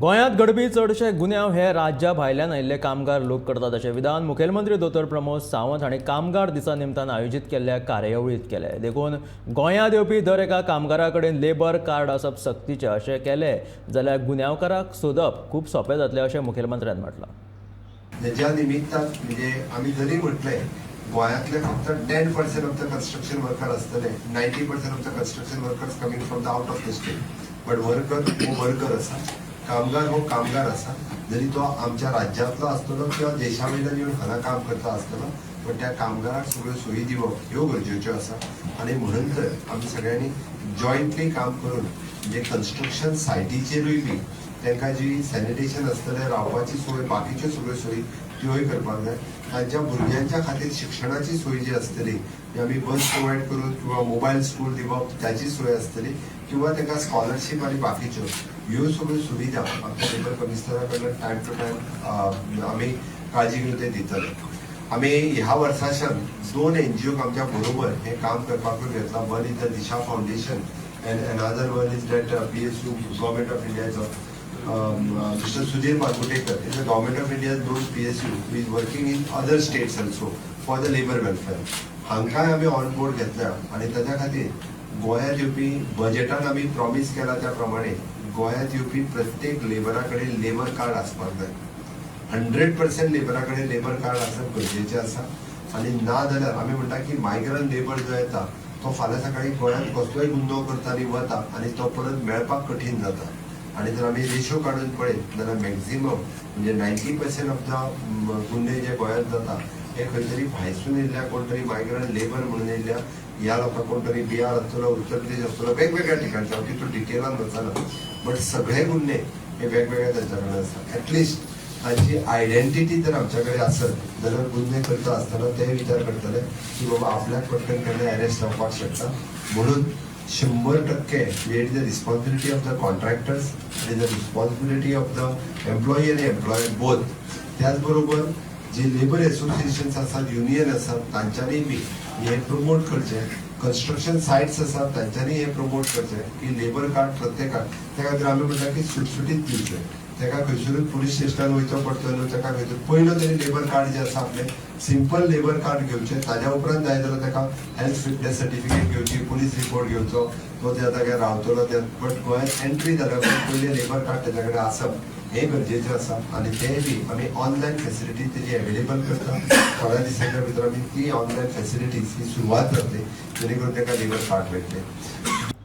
गोंयांत घडपी चडशे गुन्यांव हे राज्या भायल्यान आयिल्ले कामगार लोक करतात, अशें विधान मुखेलमंत्री दोतोर प्रमोद सावंत हांणी कामगार दिसा निमतान आयोजीत केल्ल्या कार्यावळींत केलें. देखून गोंयांत येवपी दर एका कामगारा कडेन लेबर कार्ड आसप सक्तीचें. अशें केलें जाल्यार गुन्यांवकाराक सोदप खूब सोंपें जातलें, अशें मुखेलमंत्र्यान म्हटलां. ज्या निमित्तान म्हणजे आमी जरी म्हटलें, गोंयांतले फक्त 10% of the construction worker आसतले, 90% of the construction workers coming from the out of the state, but worker हो वर्कर आसा, कामगार हो कामगार आसा. जरी तो आमच्या राज्यांतलो आसतलो किंवा देशा वयल्यान येवन हांगा काम करता आसतलो, पण त्या कामगाराक सगळ्यो सोयी दिवप ह्यो गरजेच्यो आसा. आनी म्हणून तर आमी सगळ्यांनी जॉयंटली काम करून म्हणजे कन्स्ट्रक्शन सायटीचेरूय बी तांकां जी सॅनिटेशन आसतलें, रावपाची सोय, बाकीच्यो सगळ्यो सोयी त्योय करपाक जाय. तांच्या भुरग्यांच्या खातीर शिक्षणाची सोय जी आसतली ती आमी बस प्रोवायड करून किंवा मोबायल स्कूल दिवप, ताची सोय आसतली किंवा तांकां स्कॉलरशीप आनी बाकीच्यो ह्यो सगळ्यो सुविधा आमच्या लेबर कमिशनरा कडल्यान टायम टू टायम आमी काळजी घेवन ते दितले. आमी ह्या वर्साच्यान दोन एनजीओक आमच्या बरोबर हें काम करपाकूय घेतलां. One is the Disha Foundation and another one is that PSU, Government of इंडियाचो Mr. Sudhir Madgutekar is a Government of India's known PSU who is working in other states also for the labor welfare. हांकांय आमी on board घेतल्या आनी ताच्या खातीर गोंयांत येवपी बजेटान आमी promise केला त्या प्रमाणे गोंयांत येवपी प्रत्येक लेबरा कडेन लेबर कार्ड आसपाक जाय. 100% लेबरा कडेन लेबर कार्ड आसप गरजेचें आसा. आनी ना जाल्यार आमी म्हणटा की मायग्रंट लेबर जो येता तो फाल्यां सकाळी गोंयांत कसलोय गुन्यांव करता आनी वता आनी तो परत मेळपाक कठीण जाता. आणि जर आमी रेशो काडून पळयत जाल्यार मॅक्झिमम म्हणजे 90% ऑफ the गुन्हे जे गोंयांत जाता हे खंय तरी भायसून येयल्ल्या कोण तरी मायग्रंट लेबर म्हणून येयल्ल्या ह्या लोकांक, कोण तरी बिहार आसतलो, उत्तर प्रदेश आसतलो, वेगवेगळ्या ठिकाणचे. हांव तितून डिटेलान वचना, बट सगळे गुन्हे हे वेगवेगळ्या तांच्या कडेन आसा. एटलिस्ट तांची आयडेंटिटी जर आमच्या कडेन आसत जाल्यार गुन्हे करता आसतना ते विचार करतले की बाबा आपल्याक पटकन केन्ना अरेस्ट जावपाक शकता. म्हणून 100% it is the responsibility of the contractors, it is the responsibility of the employee आनी एम्प्लॉयर बोथ. त्याच बरोबर जे लेबर एसोसिएशन्स आसात, युनियन आसात, तांच्यांनी बी हे प्रमोट करचें. कन्स्ट्रक्शन सायट्स आसात, तांच्यांनी हे प्रमोट करचें की लेबर कार्ड प्रत्येकाक. त्या खातीर आमी म्हणटा की सुटसुटीत दिवचें. ताका खंयसरूच पुलीस स्टेशनान वयचो पडटलो न्हू. ताका खंयसर पयलो तरी लेबर कार्ड जें आसा, आपलें सिंपल लेबर कार्ड घेवचें. ताज्या उपरांत जाय जाल्यार ताका हेल्थ फिटनेस सर्टिफिकेट घेवची, पुलीस रिपोर्ट घेवचो, तो त्या जाग्यार रावतलो त्या. बट गोंयांत एंट्री जाल्या उपरांत पयलें लेबर कार्ड तेच्या कडेन आसप हें गरजेचें आसा. आनी तें बी आमी ऑनलायन फेसिलिटी तेजी एवेलेबल करता. थोड्या दिसांच्या भितर आमी ती ऑनलायन फेसिलिटीज ही सुरवात जातली, जेणे करून ताका लेबर कार्ड मेळटलें.